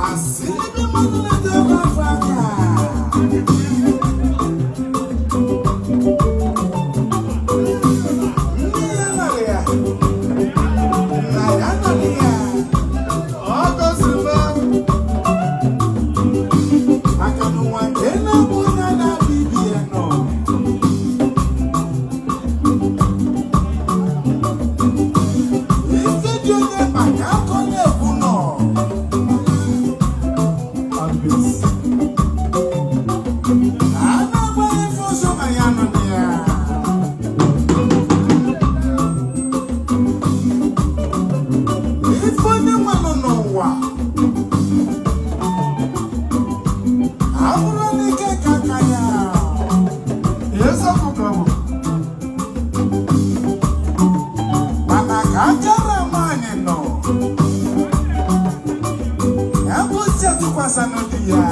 Asị ebe mmadụ na-eji ọkụ afọ aka. Nne ya nọrọ ya, nna ya nọrọ ya, ọ gọziri m. Maka na ụwa nke na-abụ onye na-abịa ibi ya nọ. Ife dị onye maka akọ na-ekwu nọ. A na-agbaghị ife ụzọ ma ya nọ na ya. Ife onye nwenụ n'ụwa abụrụ n'ike ka aka ya. Eziokwu ka ọ bụ. Mana ka akara nwaanyị nọ, ya bụ si atụkwasị di ya.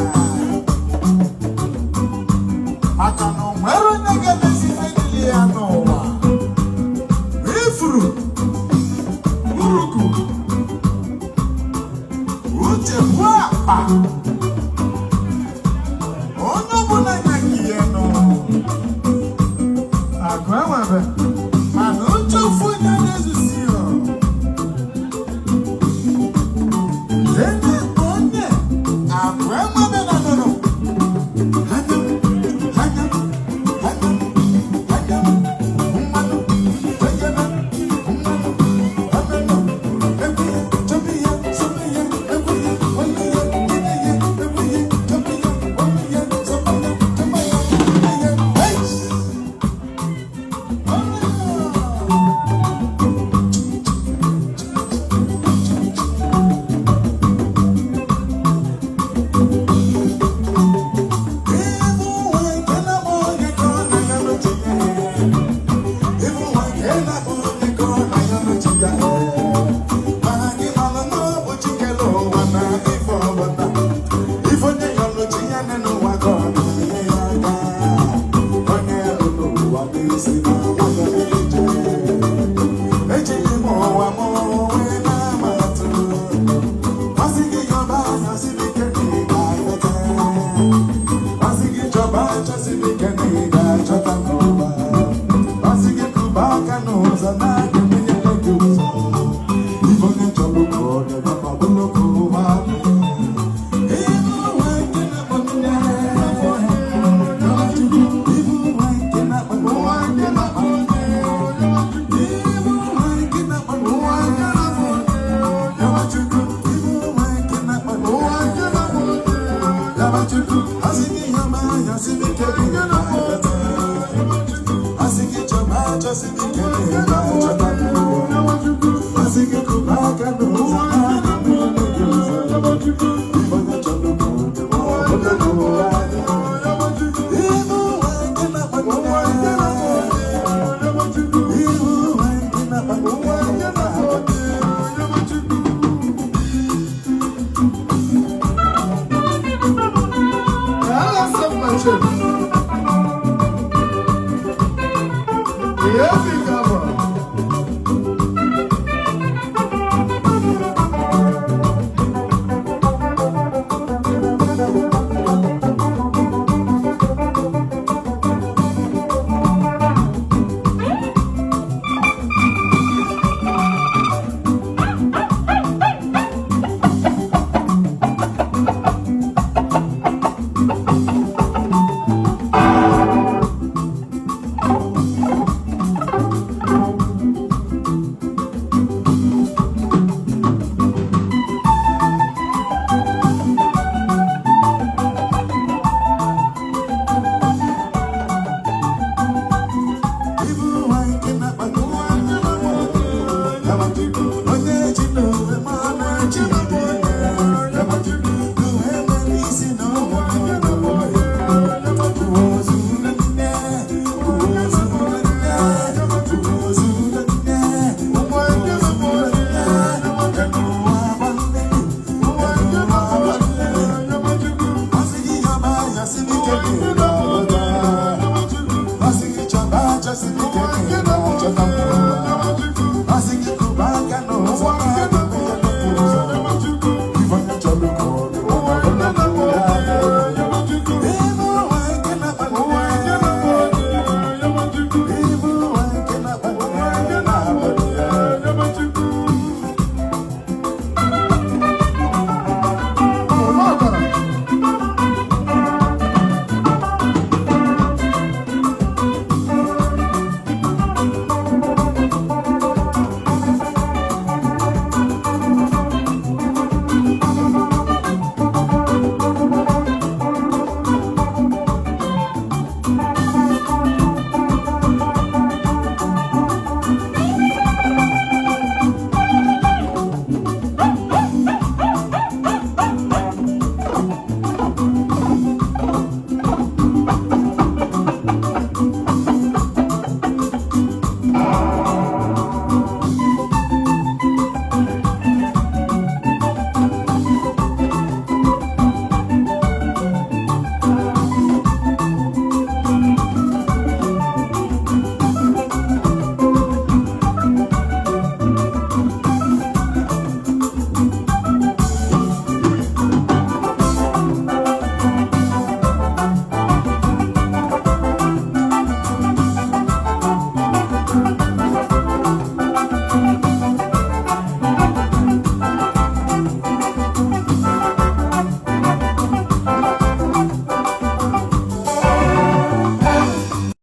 Maka na o nwere onye ga-emezi ife niile ya n'ụwa. Ifuru, uruku, uche bụ akpa. Onye ọbụla nya nke ya nọ. Akụ enwebe, mana uche ofu onye na-ezusi ya. Lene onye akụ enwebe na nụrụ. Anya m, anya m, anya m, anya m, mmanụ, ejebe, mmanụ, ọnụnụ, egwu ya, chọba ya, sọba ya, egwu ya, ọnụ ya, ide ya, egwu ya, chọba ya, ọnụ ya, sọba ya, chọba ya, ide ya, hey! Ọnụ Just